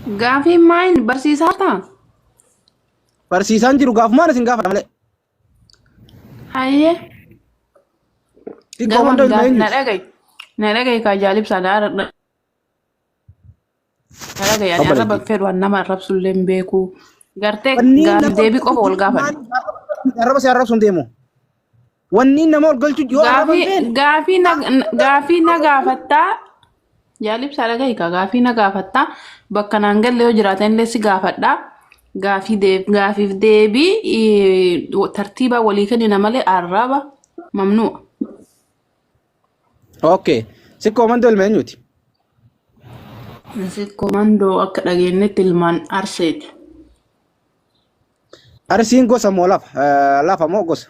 Gaafiin maayin barsiisaa ta'a? Barsiisaan jiru gaafumaan isin gaafadha malee. Hayyee. Sikkoo Garuu mandoo ilma gaaf na eenyuti? dhaga'i. Na dhaga'i kaa jaalibsaa na na dhaga'i. Ani arraba Obboleettii. fedhu an nama arrabsullee hin beeku. Gartee Wanni gaaf nama deebii qofa wal gaafanna. Arraba si arrabsuun deemu. Wanni nama ol galchu yoo arraba hin Gaafii feene. gaafii na gaafii na gaafattaa jaalibsaa dhaga'i kaa gaafii na gaafattaa bakka naan galle yoo jiraatan illee si gaafadhaa. Gaafii deeb gaafiif deebii tartiibaa walii kennina malee arraba mamnu'a. Okay. Sikkoo mandoo ilma eenyuti? Sikkoo mandoo akka dhageenyetti ilmaan Arseeti. Arsiin gosa moo lafa? Lafa moo gosa?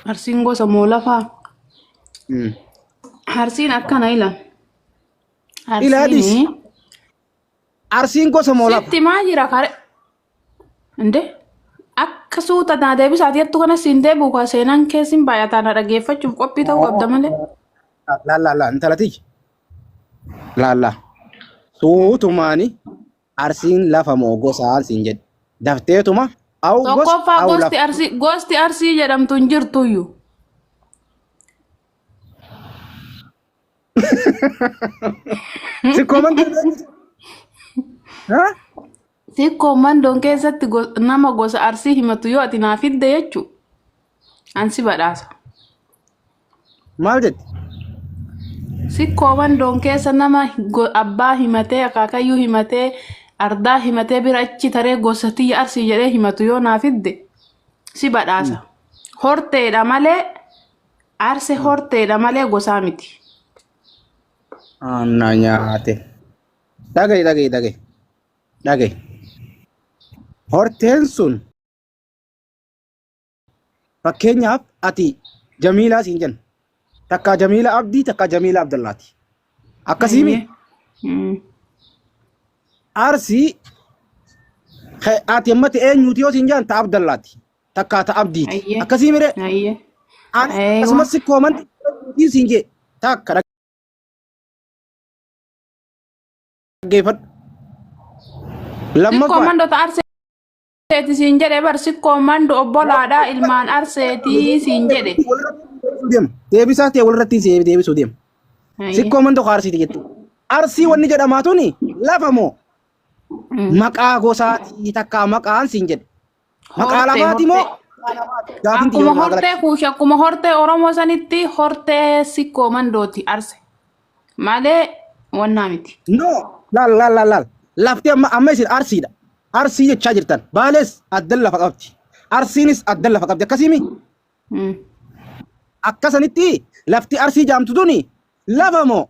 Arsiin gosa moo lafaa? Arsiin akkana ila. Ilaa dhiisi. Arsiin Arsiin gosa moo lafa? sitti maa jira kare. Inde akka suuta naa deebisaati jettu kana siin deebi'u kaa seenaan keessin baay'ataa na dhaggeeffachuuf qophii ta'uu qabda malee. Laal laal laal intala tiyya. Laal laal. Suutumaani Arsiin lafa moo gosaan siin jedhe. Dafteetuma aw gosa Tokkoffaa aw gosti lafa. Arsii gosti Arsii jedhamtu hin jirtuyyu. Si koomantii Ha? Sikkoo mandoon keessatti nama gosa Arsii himatu yoo ati naa fidde jechu an si badhaasa. Maal jette? Sikkoo mandoon keessa nama abbaa himatee akaakayyuu himatee ardaa himatee bira achi taree gosa tiyya Arsii jedhee himatu yoo naa fidde si badhaasa. Horteedha malee Arse horteedha malee gosaa miti. Anna nyaate. Dhaga'i dhaga'i dhaga'i. Dhaga'i. Horteen sun fakkeenyaaf ati Jamiilaa siin jenna. Takkaa Jamiila Abdii takkaa Jamiila Abdallaati. Akkasii mi? Hayyee. Arsii ati ammatti eenyuuti yoo siin jedhan ta Abdallaati. Takkaa ta Abdiiti. Hayyee. Akkasii miree? Hayyee. Ani Eewa. akkasumas si koomanti siin jee takka dhaggeeffadhu. Sikkoo Lammaffaa mandoo ta Arseeti siin jedhe bar sikkoo mando obbolaadha ilmaan Arseeti siin jedhe. deema. Deebisaa ta'e walirratti si deebisuu deema. Hayyee. Sikkoo mandoo ka Arsiiti jettu. Arsii wanni jedhamaa tuni lafa moo maqaa gosaatii takkaa maqaan siin jedhe. Maqaa Hortee lafaati moo? hortee. Maqaa namaati? Gaafiin tiyya Akkuma walumaa hortee galatti. kuush akkuma hortee Oromoo sanitti hortee sikkoo mandooti Arse. Malee wannaa miti. No, laal laal laal laal. Lafti amma amma isin Arsiidha. Arsii jechaa jirtan. Baalees addan lafa qabdi. Arsiinis addan lafa qabdi. Akkasii mi? Akkasanitti lafti Arsii jaamtu tuni lafa moo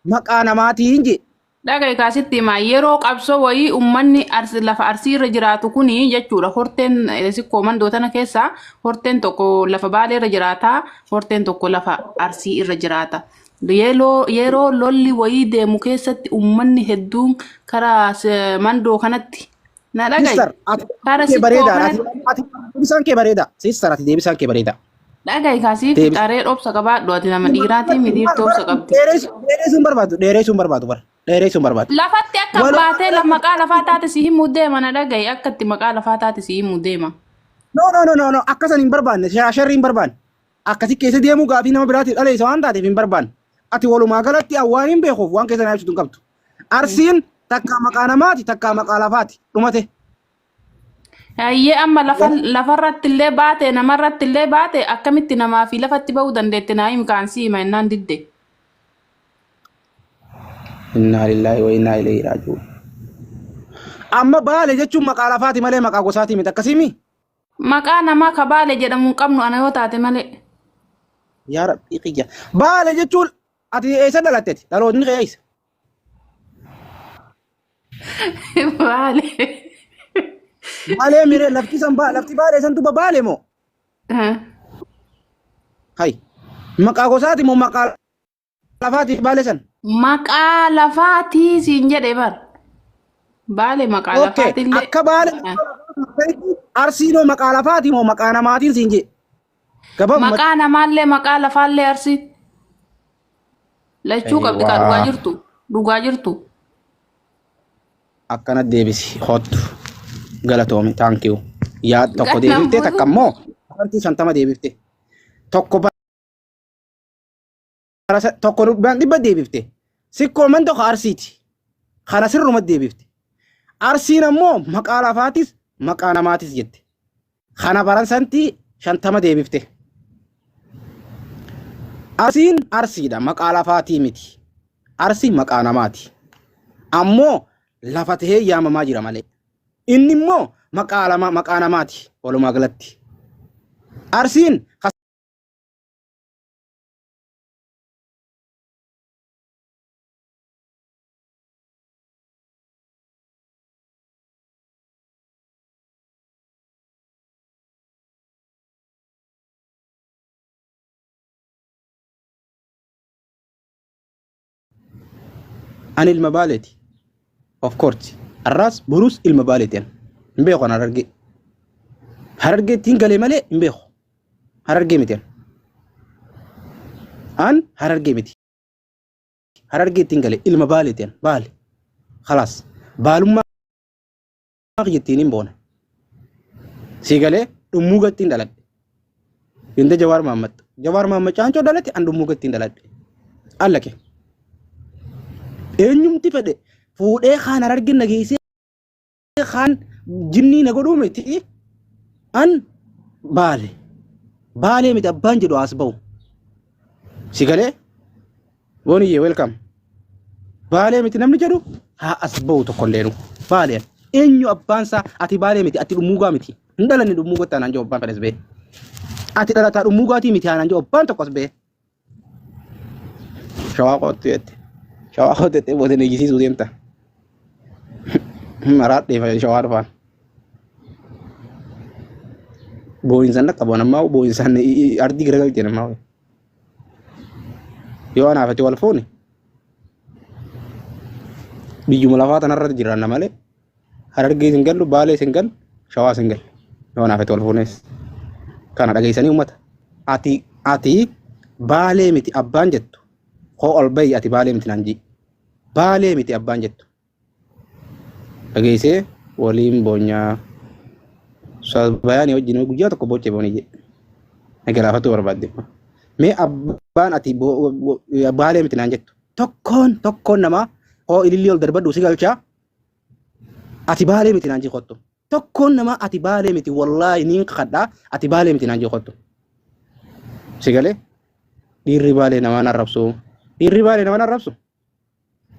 maqaa namaatiin jee. Dhaga'i kaa sitti himaa yeroo qabsoo wayii ummanni lafa Arsii irra jiraatu kuni jechuudha horteen sikkoo mandoo tana keessa horteen tokko lafa Baalee irra jiraata horteen tokko lafa Arsii irra jiraata. Yeroo lolli wayii deemu keessatti ummanni hedduun karaa mandoo kanatti na dhaga'i Sister, ati karaa kee sikkoo bareedaadha. Ati kanatti ati deebisaan kee bareeda. Sister, ati deebisaan kee bareeda. Dhaga'i kaa siif Deebis. fixaree dhobsa qabaadhu ati nama dhiiraatii midiirtuu obsa qabdi. Dheereessuu hin barbaadu. Dheereessuu hin barbaadu bara. Dheereessuu hin barbaadu. Lafatti akka Walumaa baatee galatti maqaa lafaa taate si himuu deema na dhaga'i akka itti maqaa lafaa taate si himuu deema. No no no no no akkasan hin barbaanne sharri hin barbaanne. Akkasi keessa deemuu gaafii nama biraatiif dhaleessa waan taateef hin barbaanne. Ati walumaa galatti an waan hin beekuuf waan keessa na ibsitu hin qabdu. Arsiin takkaa maqaa namaati takkaa maqaa lafaati dhumate. Hayyee amma lafa lafarratti illee baate namarratti illee baate akkamitti namaa fi lafatti ba'uu dandeette naa himi kaan si hima innaan didde. Innaa lillaahi wa innaa ilayhi raaji'uun. Amma baale jechuun maqaa lafaati malee maqaa gosaati miti akkasii mi? Maqaa namaa ka baale jedhamu hin qabnu ana yoo taate malee. Yaa Rabbii kiyya. Baale jechuun ati eessa dhalatteti? Dhalootni kee eessa? Baale. Baalee miree lafti san lafti baalee san duba baale moo? Hay. Maqaa gosaati moo maqaa lafaati baalee san? Maqaa lafaatii siin jedhe bar. Baale maqaa Okay. lafaatillee. Akka baale Arsiinoo maqaa lafaati moo maqaa namaatiin siin jedhe? Gabaabumatti. Maqaa namaallee maqaa lafaallee Arsii. Lachuu qabdi kaa dhugaa Eewwaa. jirtu. Dhugaa jirtu. Akkana deebisi hottu. Galatoomi, thank you. Yaa tokko Gannan deebiftee takka buusu. immoo parsantii 50 deebifte. Tokko tokko 100 deebifte. Sikkoo mandoo ka Arsiiti. Kana sirruma deebifte. Arsiin ammoo maqaa lafaatis maqaa namaatis jette. Kana baransantii 50 deebifte. Arsiin Arsiidha maqaa lafaatii miti. Arsi maqaa namaati. Ammoo lafa tahee yaamamaa jira malee. Inni immoo maqaa lama maqaa namaati walumaa galatti. Arsiin Ani ilma Baaleeti. Of course. Har'aas borus ilma Baaleeti ani. Hin beeku ani Harargee. Harargee ittiin galee malee hin beeku. Harargee miti ani. An Harargee miti. Harargee ittiin galee ilma Baaleeti ani. Baale. Khalaas. Baalummaa kiyya ittiin hin boona. Sii galee dhummuu gattiin dhaladhe. Ganda Jawaar Mahaammad. Jawaar Mahaammad Caancoo dhalate an dhummuu gattiin dhaladhe. Allake. Eenyumti fedhe fuudhee kaan Harargee na geessee kaan jinnii na godhuu miti. An Baale. Baalee miti abbaan jedhu as ba'u. Si galee? Booniyyee welcome. Baalee miti namni jedhu haa as ba'u tokko illeenu. Baaleen eenyu abbaan isaa ati baalee miti ati dhummuugaa miti. Hin dhalanne dhummuugatti anaan jedhu abbaan fedhes ba'e. Ati dhalataa dhummuugaatii miti anaan jedhu abbaan tokko as ba'e. Shawaa kootti jette. Shawaa kootti jettee booda eeyyisiisuu deemta. Maraadhee shawaa dhufaan. Boo'insaan dhaqqabu ammaa boo'insaan ardii garagalchee namaa. Yoo anaaf ati wal fuune biyyuma lafaa tanarratti jiraanna malee Harargee sin gallu, Baalee sin gallu, Shawaa sin gallu. Yoo anaaf ati wal fuunes kana dhageessanii uummata. Ati Baalee miti abbaan jettu koo ol bahi ati Baalee miti naan jii. Baalee miti abbaan jettu. Dhageessee waliin boonyaa. Bayaanii wajjin guyyaa tokko boochee boonii jedhe. Na galaafatuu barbaadde. Mee abbaan ati Baalee miti naan jettu. Tokkoon tokkoon namaa hoo ilillii ol darbadhu si galchaa. Ati Baalee miti naan jii kottu. Tokkoon namaa ati Baalee miti wallaahi niin kakadhaa ati Baalee miti naan jii kottu. Si galee dhiirri Baalee namaan arrabsu. Dhiirri Baalee namaan arrabsu.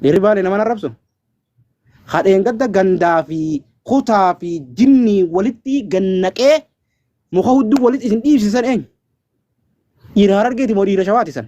Dhiirri Baalee namaan arrabsu. Hadheen gadda gandaa fi kutaa fi jinnii walitti gannaqee muka hudduu walitti isin dhiibsisan eenyu? Dhiira Harargeeti moo dhiira Shawaati san?